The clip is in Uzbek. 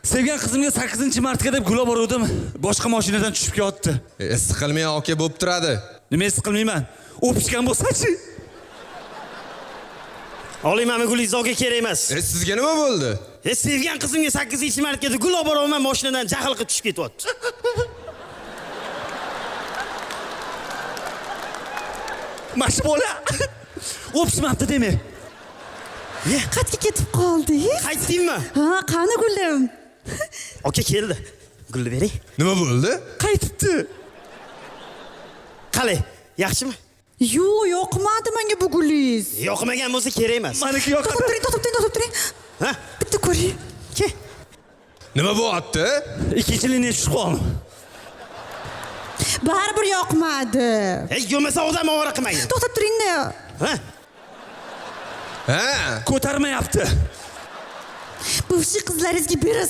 Sevgan qizimga 8 martga deb gul olib boruvdim. Boshqa mashinadan tushib ketdi. Siqilmang aka, bo'lib turadi. Nima his qilmayman? O'pishgan bo'lsa-chi? Oling mana gulingizni, aka, kerak emas. Sizga nima bo'ldi? Sevgan qizimga 8 martga deb gul olib boraman, mashinadan jahl qilib tushib ketyapti. Mana shu bola o'pishmabdi demak. Qayerga ketib qoldingiz? Qaytdingmi? Ha, qani gulim? Aka keldi. Gulni bering. Nima bo'ldi? Qaytibdi. Qalay, yaxshimi? Yo'q, yoqmadi menga bu gulingiz. Yoqmagan bo'lsa kerak emas. Maniki To'xtab yoqadi. turing, to'xtab turing, to'xtab turing. Ha? Bitta ko'ring. Ke. Nima bo'lyapti? Ikkinchi liniya tushib qoldim. Baribir yoqmadi. Ey, bo'lmasa odam ovora qilmagin. To'xtab turing-da. Ha? Ha? Ko'tarmayapti. Бывший qizlaringizga berasiz.